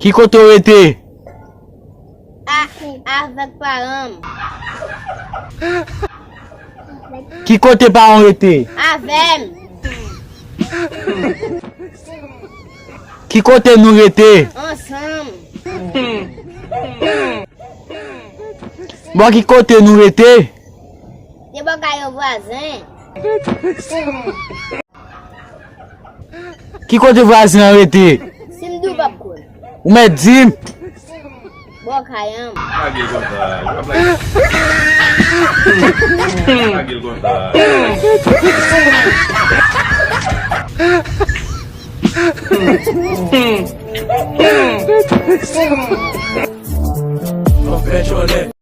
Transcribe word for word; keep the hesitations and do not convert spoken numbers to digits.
Ki kote w rete? A, avèk paran m. Ki kote paran w rete? Avè m. Ki kote nou rete? Ansanm. Bò ki kote nou rete? Debò kay yon vwazen. Ki kote vwazen an rete? Si m di w p ap kwè. Ou mèt di m. Bò kay an. Lage l konsa, w ap lage. Lage l konsa. Anfèt, jòlè.